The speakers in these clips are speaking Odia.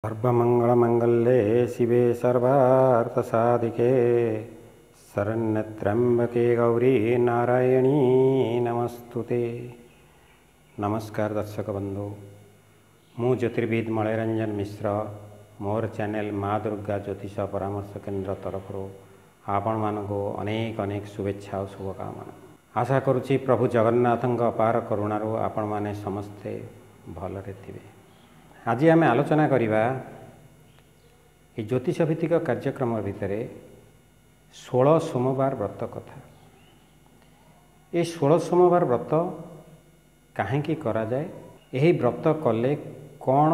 ସର୍ବମଙ୍ଗଳମାଙ୍ଗଲ୍ୟେ ଶିବେ ସର୍ବାର୍ଥସାଧିକେ ଶରଣ୍ୟେ ତ୍ର୍ୟମ୍ବକେ ଗୌରୀ ନାରାୟଣୀ ନମସ୍ତୁତେ। ନମସ୍କାର ଦର୍ଶକ ବନ୍ଧୁ, ମୁଁ ଜ୍ୟୋତିର୍ବିଦ ମଳୟରଞ୍ଜନ ମିଶ୍ର। ମୋର ଚ୍ୟାନେଲ ମା ଦୁର୍ଗା ଜ୍ୟୋତିଷ ପରାମର୍ଶ କେନ୍ଦ୍ର ତରଫରୁ ଆପଣମାନଙ୍କୁ ଅନେକ ଅନେକ ଶୁଭେଚ୍ଛା ଓ ଶୁଭକାମନା। ଆଶା କରୁଛି ପ୍ରଭୁ ଜଗନ୍ନାଥଙ୍କ ଅପାର କରୁଣାରୁ ଆପଣମାନେ ସମସ୍ତେ ଭଲରେ ଥିବେ। ଆଜି ଆମେ ଆଲୋଚନା କରିବା ଏହି ଜ୍ୟୋତିଷ ଭିତ୍ତିକ କାର୍ଯ୍ୟକ୍ରମ ଭିତରେ 16 ସୋମବାର ବ୍ରତ କଥା। ଏହି 16 ସୋମବାର ବ୍ରତ କାହିଁକି କରାଯାଏ, ଏହି ବ୍ରତ କଲେ କ'ଣ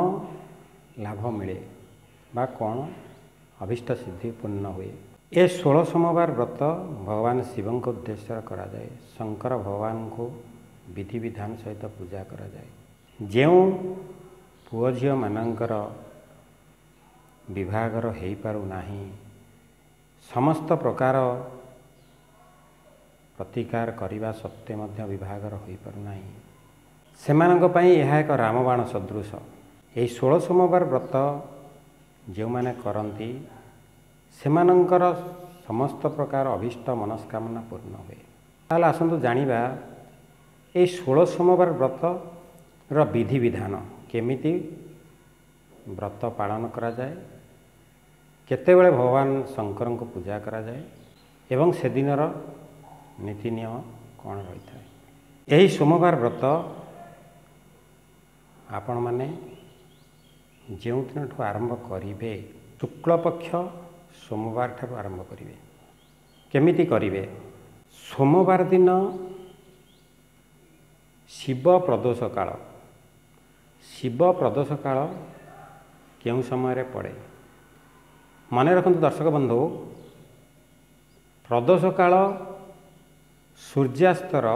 ଲାଭ ମିଳେ ବା କ'ଣ ଅଭୀଷ୍ଟ ସିଦ୍ଧି ପୂର୍ଣ୍ଣ ହୁଏ। ଏ 16 ସୋମବାର ବ୍ରତ ଭଗବାନ ଶିବଙ୍କ ଉଦ୍ଦେଶ୍ୟରେ କରାଯାଏ। ଶଙ୍କର ଭଗବାନଙ୍କୁ ବିଧିବିଧାନ ସହିତ ପୂଜା କରାଯାଏ। ଯେଉଁ ପୁଅ ଝିଅମାନଙ୍କର ବିବାହଘର ହେଇପାରୁନାହିଁ, ସମସ୍ତ ପ୍ରକାର ପ୍ରତିକାର କରିବା ସତ୍ତ୍ୱେ ମଧ୍ୟ ବିବାହଘର ହୋଇପାରୁନାହିଁ, ସେମାନଙ୍କ ପାଇଁ ଏହା ଏକ ରାମବାଣ ସଦୃଶ। ଏହି 16 ସୋମବାର ବ୍ରତ ଯେଉଁମାନେ କରନ୍ତି ସେମାନଙ୍କର ସମସ୍ତ ପ୍ରକାର ଅଭୀଷ୍ଟ ମନସ୍କାମନା ପୂର୍ଣ୍ଣ ହୁଏ। ତାହେଲେ ଆସନ୍ତୁ ଜାଣିବା ଏହି 16 ସୋମବାର ବ୍ରତର ବିଧିବିଧାନ, କେମିତି ବ୍ରତ ପାଳନ କରାଯାଏ, କେତେବେଳେ ଭଗବାନ ଶଙ୍କରଙ୍କୁ ପୂଜା କରାଯାଏ ଏବଂ ସେଦିନର ନୀତି ନିୟମ କ'ଣ ରହିଥାଏ। ଏହି ସୋମବାର ବ୍ରତ ଆପଣମାନେ ଯେଉଁଦିନଠୁ ଆରମ୍ଭ କରିବେ, ଶୁକ୍ଳପକ୍ଷ ସୋମବାର ଠାରୁ ଆରମ୍ଭ କରିବେ। କେମିତି କରିବେ? ସୋମବାର ଦିନ ଶିବ ପ୍ରଦୋଷ କାଳ। ଶିବ ପ୍ରଦୋଷ କାଳ କେଉଁ ସମୟରେ ପଡ଼େ? ମନେ ରଖନ୍ତୁ ଦର୍ଶକ ବନ୍ଧୁ, ପ୍ରଦୋଷ କାଳ ସୂର୍ଯ୍ୟାସ୍ତର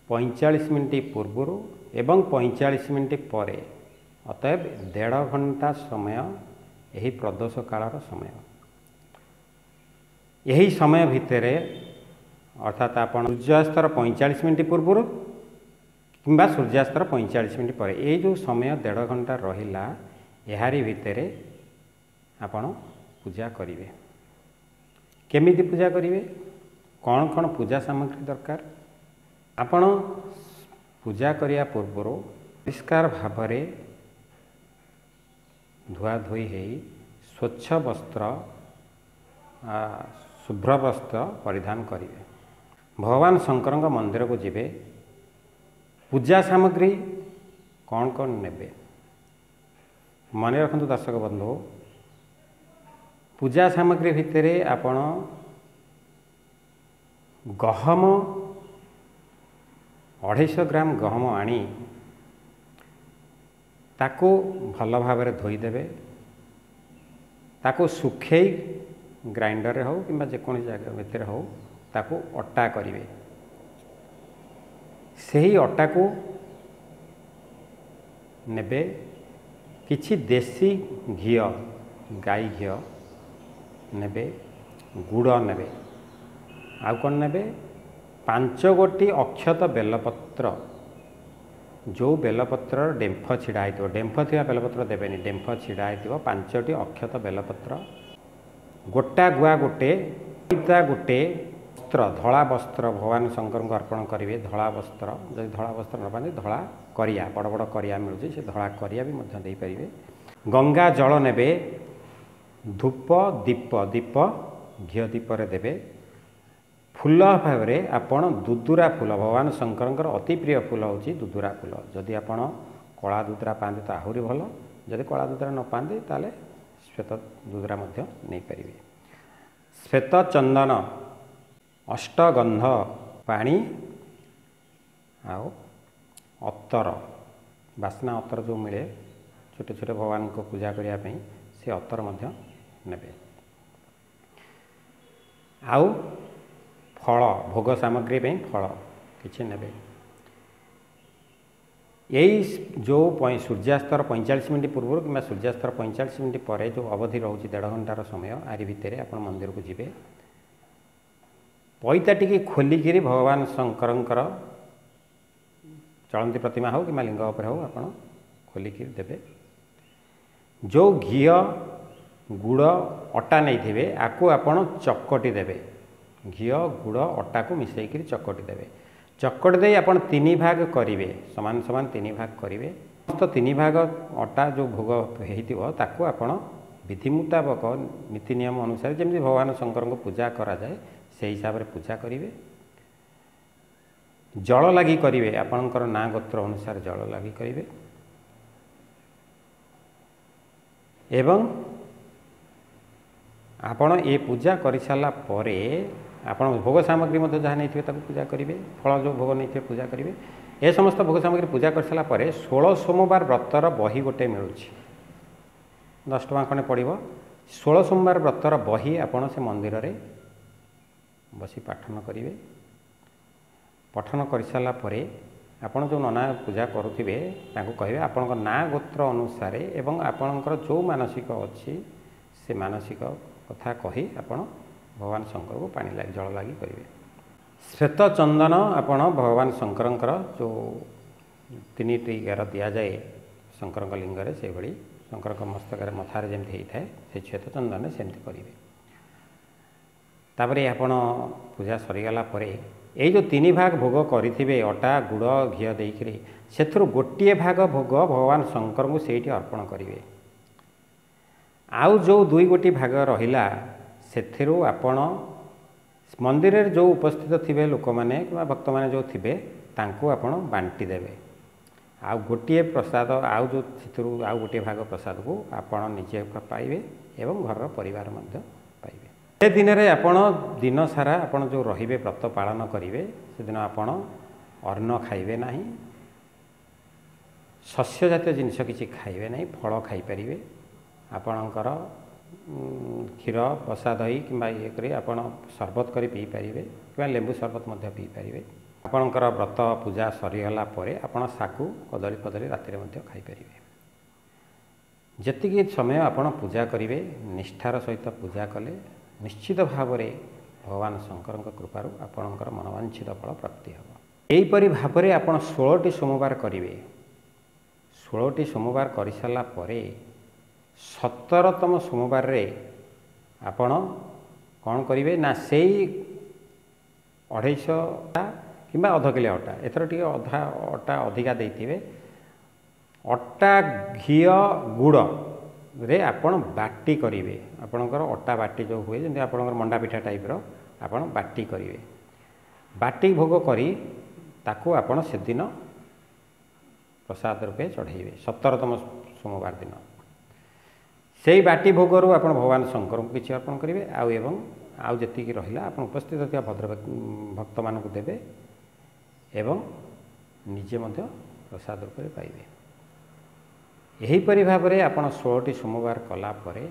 45 ମିନିଟ୍ ପୂର୍ବରୁ ଏବଂ 45 ମିନିଟ୍ ପରେ, ଅତଏବ 1.5 ଘଣ୍ଟା ସମୟ ଏହି ପ୍ରଦୋଷ କାଳର ସମୟ। ଏହି ସମୟ ଭିତରେ ଅର୍ଥାତ୍ ଆପଣ ସୂର୍ଯ୍ୟାସ୍ତର 45 ମିନିଟ୍ ପୂର୍ବରୁ କିମ୍ବା ସୂର୍ଯ୍ୟାସ୍ତର 45 ମିନିଟ୍ ପରେ, ଏଇ ଯେଉଁ ସମୟ 1.5 ଘଣ୍ଟା ରହିଲା, ଏହାରି ଭିତରେ ଆପଣ ପୂଜା କରିବେ। କେମିତି ପୂଜା କରିବେ, କ'ଣ କ'ଣ ପୂଜା ସାମଗ୍ରୀ ଦରକାର? ଆପଣ ପୂଜା କରିବା ପୂର୍ବରୁ ପରିଷ୍କାର ଭାବରେ ଧୁଆଧୋଇ ହେଇ ସ୍ୱଚ୍ଛ ବସ୍ତ୍ର, ଶୁଭ୍ର ବସ୍ତ୍ର ପରିଧାନ କରିବେ। ଭଗବାନ ଶଙ୍କରଙ୍କ ମନ୍ଦିରକୁ ଯିବେ। ପୂଜା ସାମଗ୍ରୀ କ'ଣ କ'ଣ ନେବେ? ମନେ ରଖନ୍ତୁ ଦର୍ଶକ ବନ୍ଧୁ, ପୂଜା ସାମଗ୍ରୀ ଭିତରେ ଆପଣ ଗହମ 250 ଗ୍ରାମ ଗହମ ଆଣି ତାକୁ ଭଲ ଭାବରେ ଧୋଇଦେବେ। ତାକୁ ଶୁଖେଇ ଗ୍ରାଇଣ୍ଡରରେ ହେଉ କିମ୍ବା ଯେକୌଣସି ଜାଗା ଭିତରେ ହେଉ ତାକୁ ଅଟା କରିବେ। ସେହି ଅଟାକୁ ନେବେ, କିଛି ଦେଶୀ ଘିଅ, ଗାଈ ଘିଅ ନେବେ, ଗୁଡ଼ ନେବେ, ଆଉ କ'ଣ ନେବେ? 5 ଗୋଟି ଅକ୍ଷତ ବେଲପତ୍ର, ଯେଉଁ ବେଲପତ୍ରର ଡେମ୍ଫ ଛିଡ଼ା ହେଇଥିବ, ଡେମ୍ଫ ଥିବା ବେଲପତ୍ର ଦେବେନି, ଡେମ୍ଫ ଛିଡ଼ା ହେଇଥିବ। 5ଟି ଅକ୍ଷତ ବେଲପତ୍ର, ଗୋଟା ଗୁଆ ଗୋଟେ, ପଇତା ଗୋଟେ, ବସ୍ତ୍ର, ଧଳା ବସ୍ତ୍ର ଭଗବାନ ଶଙ୍କରଙ୍କୁ ଅର୍ପଣ କରିବେ। ଧଳା ବସ୍ତ୍ର, ଯଦି ଧଳା ବସ୍ତ୍ର ନ ପାଆନ୍ତି ଧଳା କରିଆ, ବଡ଼ ବଡ଼ କରିଆ ମିଳୁଛି, ସେ ଧଳା କରିଆ ବି ମଧ୍ୟ ଦେଇପାରିବେ। ଗଙ୍ଗା ଜଳ ନେବେ, ଧୂପ ଦୀପ, ଦୀପ ଘିଅ ଦୀପରେ ଦେବେ। ଫୁଲ ଭାବରେ ଆପଣ ଦୁଦୁରା ଫୁଲ, ଭଗବାନ ଶଙ୍କରଙ୍କର ଅତି ପ୍ରିୟ ଫୁଲ ହେଉଛି ଦୁଦୁରା ଫୁଲ। ଯଦି ଆପଣ କଳା ଦୁଦୁରା ପାଆନ୍ତି ତ ଆହୁରି ଭଲ, ଯଦି କଳା ଦୁଦୁରା ନ ପାଆନ୍ତି ତାହେଲେ ଶ୍ୱେତ ଦୁଦୁରା ମଧ୍ୟ ନେଇପାରିବେ। ଶ୍ୱେତ ଚନ୍ଦନ, ଅଷ୍ଟଗନ୍ଧ ପାଣି ଆଉ ଅତର, ବାସ୍ନା ଅତର ଯେଉଁ ମିଳେ ଛୋଟ ଛୋଟ ଭଗବାନଙ୍କୁ ପୂଜା କରିବା ପାଇଁ, ସେ ଅତର ମଧ୍ୟ ନେବେ। ଆଉ ଫଳ, ଭୋଗ ସାମଗ୍ରୀ ପାଇଁ ଫଳ କିଛି ନେବେ। ଏଇ ଯେଉଁ ସୂର୍ଯ୍ୟାସ୍ତର 45 ମିନିଟ୍ ପୂର୍ବରୁ କିମ୍ବା ସୂର୍ଯ୍ୟାସ୍ତର 45 ମିନିଟ୍ ପରେ ଯେଉଁ ଅବଧି ରହୁଛି 1.5 ଘଣ୍ଟାର ସମୟ, ଆରି ଭିତରେ ଆପଣ ମନ୍ଦିରକୁ ଯିବେ। ପଇତା ଟିକେ ଖୋଲିକିରି ଭଗବାନ ଶଙ୍କରଙ୍କର ଚଳନ୍ତି ପ୍ରତିମା ହେଉ କିମ୍ବା ଲିଙ୍ଗ ଉପରେ ହେଉ ଆପଣ ଖୋଲିକିରି ଦେବେ। ଯେଉଁ ଘିଅ, ଗୁଡ଼, ଅଟା ନେଇଥିବେ ଆକୁ ଆପଣ ଚକଟି ଦେବେ। ଘିଅ, ଗୁଡ଼, ଅଟାକୁ ମିଶାଇକିରି ଚକଟି ଦେବେ। ଚକଟି ଦେଇ ଆପଣ 3 ଭାଗ କରିବେ, ସମାନ ସମାନ 3 ଭାଗ କରିବେ। ସମସ୍ତ 3 ଭାଗ ଅଟା ଯେଉଁ ଭୋଗ ହେଇଥିବ ତାକୁ ଆପଣ ବିଧି ମୁତାବକ ନୀତି ନିୟମ ଅନୁସାରେ ଯେମିତି ଭଗବାନ ଶଙ୍କରଙ୍କୁ ପୂଜା କରାଯାଏ ସେଇ ହିସାବରେ ପୂଜା କରିବେ। ଜଳ ଲାଗି କରିବେ, ଆପଣଙ୍କର ନାଁ ଗୋତ୍ର ଅନୁସାରେ ଜଳ ଲାଗି କରିବେ। ଏବଂ ଆପଣ ଏ ପୂଜା କରିସାରିଲା ପରେ ଆପଣ ଭୋଗ ସାମଗ୍ରୀ ମଧ୍ୟ ଯାହା ନେଇଥିବେ ତାକୁ ପୂଜା କରିବେ, ଫଳ ଯେଉଁ ଭୋଗ ନେଇଥିବେ ପୂଜା କରିବେ। ଏ ସମସ୍ତ ଭୋଗ ସାମଗ୍ରୀ ପୂଜା କରିସାରିଲା ପରେ 16 ସୋମବାର ବ୍ରତର ବହି ଗୋଟେ ମିଳୁଛି, 10 ଟଙ୍କା ଖଣ୍ଡେ ପଡ଼ିବ। 16 ସୋମବାର ବ୍ରତର ବହି ଆପଣ ସେ ମନ୍ଦିରରେ ବସି ପାଠନ କରିବେ। ପଠନ କରିସାରିଲା ପରେ ଆପଣ ଯେଉଁ ନନା ପୂଜା କରୁଥିବେ ତାଙ୍କୁ କହିବେ ଆପଣଙ୍କ ନାଁ ଗୋତ୍ର ଅନୁସାରେ ଏବଂ ଆପଣଙ୍କର ଯେଉଁ ମାନସିକ ଅଛି ସେ ମାନସିକ କଥା କହି ଆପଣ ଭଗବାନ ଶଙ୍କରଙ୍କୁ ପାଣି ଲାଗି, ଜଳ ଲାଗି କରିବେ। ଶ୍ଵେତ ଚନ୍ଦନ ଆପଣ ଭଗବାନ ଶଙ୍କରଙ୍କର ଯେଉଁ 3ଟି ଗାର ଦିଆଯାଏ ଶଙ୍କରଙ୍କ ଲିଙ୍ଗରେ, ସେଇଭଳି ଶଙ୍କରଙ୍କ ମସ୍ତକରେ ମଥାରେ ଯେମିତି ହେଇଥାଏ ସେଇ ଶ୍ଵେତ ଚନ୍ଦନରେ ସେମିତି କରିବେ। ତାପରେ ଆପଣ ପୂଜା ସରିଗଲା ପରେ ଏଇ ଯେଉଁ 3 ଭାଗ ଭୋଗ କରିଥିବେ ଅଟା, ଗୁଡ଼, ଘିଅ ଦେଇକରି, ସେଥିରୁ ଗୋଟିଏ ଭାଗ ଭୋଗ ଭଗବାନ ଶଙ୍କରଙ୍କୁ ସେଇଠି ଅର୍ପଣ କରିବେ। ଆଉ ଯେଉଁ 2 ଗୋଟି ଭାଗ ରହିଲା ସେଥିରୁ ଆପଣ ମନ୍ଦିରରେ ଯେଉଁ ଉପସ୍ଥିତ ଥିବେ ଲୋକମାନେ କିମ୍ବା ଭକ୍ତମାନେ ଯେଉଁ ଥିବେ ତାଙ୍କୁ ଆପଣ ବାଣ୍ଟି ଦେବେ। ଆଉ ଗୋଟିଏ ପ୍ରସାଦ, ଆଉ ଯେଉଁ ସେଥିରୁ ଆଉ ଗୋଟିଏ ଭାଗ ପ୍ରସାଦକୁ ଆପଣ ନିଜେ ପାଇବେ ଏବଂ ଘରର ପରିବାର ମଧ୍ୟ ପାଇବେ। ସେ ଦିନରେ ଆପଣ ଦିନ ସାରା ଆପଣ ଯେଉଁ ରହିବେ ବ୍ରତ ପାଳନ କରିବେ ସେଦିନ ଆପଣ ଅନ୍ନ ଖାଇବେ ନାହିଁ, ଶସ୍ୟ ଜାତୀୟ ଜିନିଷ କିଛି ଖାଇବେ ନାହିଁ, ଫଳ ଖାଇପାରିବେ। ଆପଣଙ୍କର କ୍ଷୀର, ବସା ଦହି କିମ୍ବା ଇଏ କରି ଆପଣ ସରବତ କରି ପିଇପାରିବେ କିମ୍ବା ଲେମ୍ବୁ ସରବତ ମଧ୍ୟ ପିଇପାରିବେ। ଆପଣଙ୍କର ବ୍ରତ ପୂଜା ସରିଗଲା ପରେ ଆପଣ ଶାଗୁ, କଦଳୀ ଫଦଳୀ ରାତିରେ ମଧ୍ୟ ଖାଇପାରିବେ। ଯେତିକି ସମୟ ଆପଣ ପୂଜା କରିବେ ନିଷ୍ଠାର ସହିତ ପୂଜା କଲେ ନିଶ୍ଚିତ ଭାବରେ ଭଗବାନ ଶଙ୍କରଙ୍କ କୃପାରୁ ଆପଣଙ୍କର ମନୋବାଞ୍ଛିତ ଫଳ ପ୍ରାପ୍ତି ହେବ। ଏହିପରି ଭାବରେ ଆପଣ 16ଟି ସୋମବାର କରିବେ। 16ଟି ସୋମବାର କରିସାରିଲା ପରେ 17ତମ ସୋମବାରରେ ଆପଣ କ'ଣ କରିବେ ନା ସେଇ 250 କିମ୍ବା ଅଧ କିଲୋ ଅଟା, ଏଥର ଟିକେ ଅଧା ଅଟା ଅଧିକା ଦେଇଥିବେ, ଅଟା, ଘିଅ, ଗୁଡ଼ରେ ଆପଣ ବାଟି କରିବେ। ଆପଣଙ୍କର ଅଟା ବାଟି ଯେଉଁ ହୁଏ ଯେମିତି ଆପଣଙ୍କର ମଣ୍ଡା ପିଠା ଟାଇପ୍ର ଆପଣ ବାଟି କରିବେ। ବାଟି ଭୋଗ କରି ତାକୁ ଆପଣ ସେଦିନ ପ୍ରସାଦ ରୂପେ ଚଢ଼େଇବେ 17ତମ ସୋମବାର ଦିନ। ସେଇ ବାଟି ଭୋଗରୁ ଆପଣ ଭଗବାନ ଶଙ୍କରଙ୍କୁ କିଛି ଅର୍ପଣ କରିବେ, ଆଉ ଏବଂ ଆଉ ଯେତିକି ରହିଲା ଆପଣ ଉପସ୍ଥିତ ଥିବା ଭଦ୍ର ଭକ୍ତମାନଙ୍କୁ ଦେବେ ଏବଂ ନିଜେ ମଧ୍ୟ ପ୍ରସାଦ ରୂପରେ ପାଇବେ। ଏହିପରି ଭାବରେ ଆପଣ 16ଟି ସୋମବାର କଲା ପରେ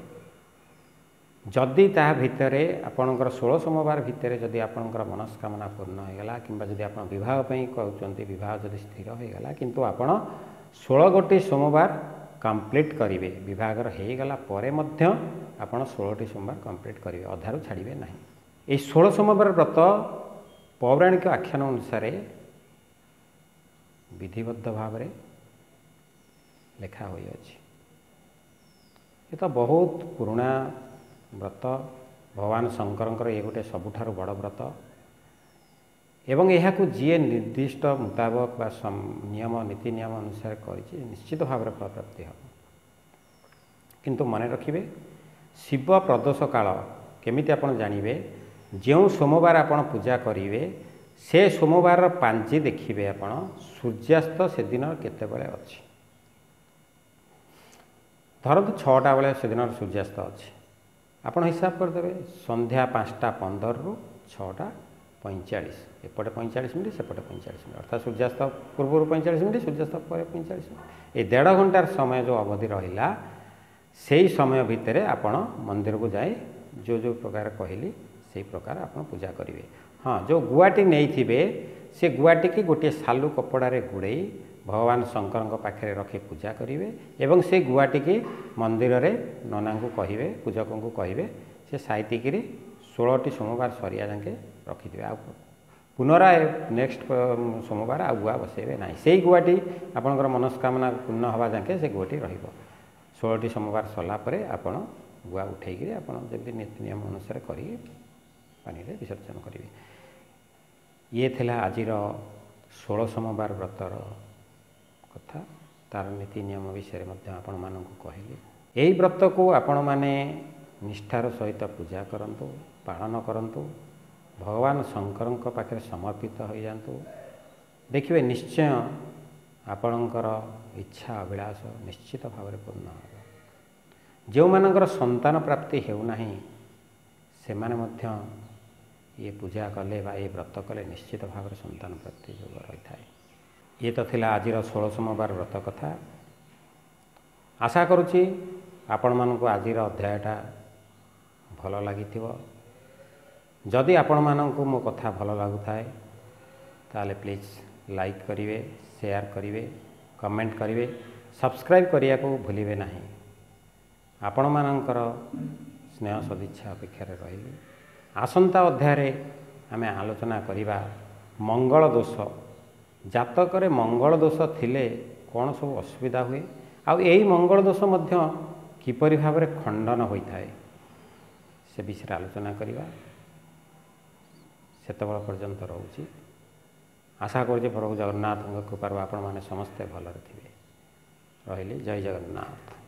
ଯଦି ତାହା ଭିତରେ ଆପଣଙ୍କର 16 ସୋମବାର ଭିତରେ ଯଦି ଆପଣଙ୍କର ମନସ୍କାମନା ପୂର୍ଣ୍ଣ ହୋଇଗଲା କିମ୍ବା ଯଦି ଆପଣ ବିବାହ ପାଇଁ କହୁଛନ୍ତି ବିବାହ ଯଦି ସ୍ଥିର ହୋଇଗଲା, କିନ୍ତୁ ଆପଣ 16 ଗୋଟି ସୋମବାର କମ୍ପ୍ଲିଟ୍ କରିବେ। ବିବାହଘର ହୋଇଗଲା ପରେ ମଧ୍ୟ ଆପଣ 16ଟି ସୋମବାର କମ୍ପ୍ଲିଟ୍ କରିବେ, ଅଧାରୁ ଛାଡ଼ିବେ ନାହିଁ। ଏହି 16 ସୋମବାର ବ୍ରତ ପୌରାଣିକ ଆଖ୍ୟାନ ଅନୁସାରେ ବିଧିବଦ୍ଧ ଭାବରେ ଲେଖା ହୋଇଅଛି। ଏ ତ ବହୁତ ପୁରୁଣା ବ୍ରତ, ଭଗବାନ ଶଙ୍କରଙ୍କର ଇଏ ଗୋଟେ ସବୁଠାରୁ ବଡ଼ ବ୍ରତ ଏବଂ ଏହାକୁ ଯିଏ ନିର୍ଦ୍ଦିଷ୍ଟ ମୁତାବକ ବା ନିୟମ ନୀତି ନିୟମ ଅନୁସାରେ କରିଛି ନିଶ୍ଚିତ ଭାବରେ ଫଳପ୍ରାପ୍ତି ହେବ। କିନ୍ତୁ ମନେ ରଖିବେ, ଶିବ ପ୍ରଦୋଷ କାଳ କେମିତି ଆପଣ ଜାଣିବେ? ଯେଉଁ ସୋମବାର ଆପଣ ପୂଜା କରିବେ ସେ ସୋମବାରର ପାଞ୍ଜି ଦେଖିବେ ଆପଣ, ସୂର୍ଯ୍ୟାସ୍ତ ସେଦିନ କେତେବେଳେ ଅଛି। ଧରନ୍ତୁ 6ଟା ବେଳେ ସେଦିନର ସୂର୍ଯ୍ୟାସ୍ତ ଅଛି, ଆପଣ ହିସାବ କରିଦେବେ ସନ୍ଧ୍ୟା 5ଟା 15ରୁ 6ଟା 45, ଏପଟେ 45 ମିନିଟ୍ ସେପଟେ 45 ମିନିଟ୍, ଅର୍ଥାତ୍ ସୂର୍ଯ୍ୟାସ୍ତ ପୂର୍ବରୁ 45 ମିନିଟ୍, ସୂର୍ଯ୍ୟାସ୍ତ ପରେ 45 ମିନିଟ୍। ଏଇ ଦେଢ଼ ଘଣ୍ଟାର ସମୟ ଯେଉଁ ଅବଧି ରହିଲା ସେଇ ସମୟ ଭିତରେ ଆପଣ ମନ୍ଦିରକୁ ଯାଇ ଯେଉଁ ଯେଉଁ ପ୍ରକାର କହିଲି ସେଇ ପ୍ରକାର ଆପଣ ପୂଜା କରିବେ। ହଁ, ଯେଉଁ ଗୁଆଟି ନେଇଥିବେ ସେ ଗୁଆଟିକି ଗୋଟିଏ ଶାଲୁ କପଡ଼ାରେ ଗୁଡ଼େଇ ଭଗବାନ ଶଙ୍କରଙ୍କ ପାଖରେ ରଖି ପୂଜା କରିବେ ଏବଂ ସେ ଗୁଆଟିକି ମନ୍ଦିରରେ ନନାଙ୍କୁ କହିବେ, ପୂଜକଙ୍କୁ କହିବେ, ସେ ସାଇତିକିରି 16ଟି ସୋମବାର ସରିବା ଯାକେ ରଖିଥିବେ। ଆଉ ପୁନରାୟ ନେକ୍ସଟ ସୋମବାର ଆଉ ଗୁଆ ବସେଇବେ ନାହିଁ। ସେଇ ଗୁଆଟି ଆପଣଙ୍କର ମନସ୍କାମନା ପୂର୍ଣ୍ଣ ହେବା ଯାକେ ସେ ଗୁଆଟି ରହିବ। 16ଟି ସୋମବାର ସରିଲା ପରେ ଆପଣ ଗୁଆ ଉଠେଇକିରି ଆପଣ ଯେମିତି ନୀତି ନିୟମ ଅନୁସାରେ କରି ପାଣିରେ ବିସର୍ଜନ କରିବେ। ଇଏ ଥିଲା ଆଜିର 16 ସୋମବାର ବ୍ରତର କଥା, ତାର ନୀତି ନିୟମ ବିଷୟରେ ମଧ୍ୟ ଆପଣମାନଙ୍କୁ କହିଲି। ଏହି ବ୍ରତକୁ ଆପଣମାନେ ନିଷ୍ଠାର ସହିତ ପୂଜା କରନ୍ତୁ, ପାଳନ କରନ୍ତୁ, ଭଗବାନ ଶଙ୍କରଙ୍କ ପାଖରେ ସମର୍ପିତ ହୋଇଯାଆନ୍ତୁ। ଦେଖିବେ ନିଶ୍ଚୟ ଆପଣଙ୍କର ଇଚ୍ଛା ଅଭିଳାଷ ନିଶ୍ଚିତ ଭାବରେ ପୂର୍ଣ୍ଣ ହେବ। ଯେଉଁମାନଙ୍କର ସନ୍ତାନ ପ୍ରାପ୍ତି ହେଉନାହିଁ ସେମାନେ ମଧ୍ୟ ଇଏ ପୂଜା କଲେ ବା ଏ ବ୍ରତ କଲେ ନିଶ୍ଚିତ ଭାବରେ ସନ୍ତାନ ପ୍ରାପ୍ତି ଯୋଗ ରହିଥାଏ। ଇଏ ତ ଥିଲା ଆଜିର 16 ସୋମବାର ବ୍ରତ କଥା। ଆଶା କରୁଛି ଆପଣମାନଙ୍କୁ ଆଜିର ଅଧ୍ୟାୟଟା ଭଲ ଲାଗିଥିବ। ଯଦି ଆପଣମାନଙ୍କୁ ମୋ କଥା ଭଲ ଲାଗୁଥାଏ ତାହେଲେ ପ୍ଲିଜ୍ ଲାଇକ୍ କରିବେ, ସେୟାର କରିବେ, କମେଣ୍ଟ କରିବେ, ସବସ୍କ୍ରାଇବ୍ କରିବାକୁ ଭୁଲିବେ ନାହିଁ। ଆପଣମାନଙ୍କର ସ୍ନେହ ସଦିଚ୍ଛା ଅପେକ୍ଷାରେ ରହିଲି। ଆସନ୍ତା ଅଧ୍ୟାୟରେ ଆମେ ଆଲୋଚନା କରିବା ମଙ୍ଗଳ ଦୋଷ। ଜାତକରେ ମଙ୍ଗଳ ଦୋଷ ଥିଲେ କ'ଣ ସବୁ ଅସୁବିଧା ହୁଏ, ଆଉ ଏହି ମଙ୍ଗଳ ଦୋଷ ମଧ୍ୟ କିପରି ଭାବରେ ଖଣ୍ଡନ ହୋଇଥାଏ ସେ ବିଷୟରେ ଆଲୋଚନା କରିବା। ସେତେବେଳ ପର୍ଯ୍ୟନ୍ତ ରହୁଛି। ଆଶା କରୁଛି ପ୍ରଭୁ ଜଗନ୍ନାଥଙ୍କ କୃପାରୁ ଆପଣମାନେ ସମସ୍ତେ ଭଲରେ ଥିବେ। ରହିଲି, ଜୟ ଜଗନ୍ନାଥ।